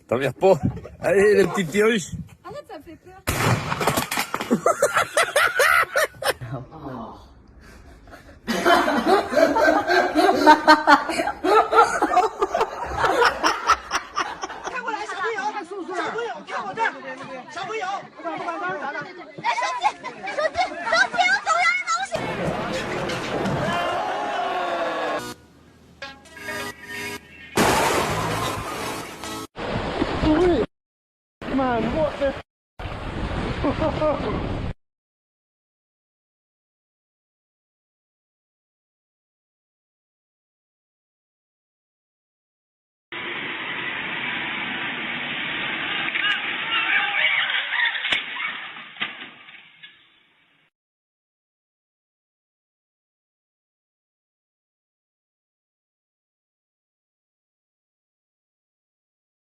T'emmerdes pas. Allez, la petite perruche. Arrête, ça me fait peur. 来，手机，手机，手机，我总要东西。 Man, what the?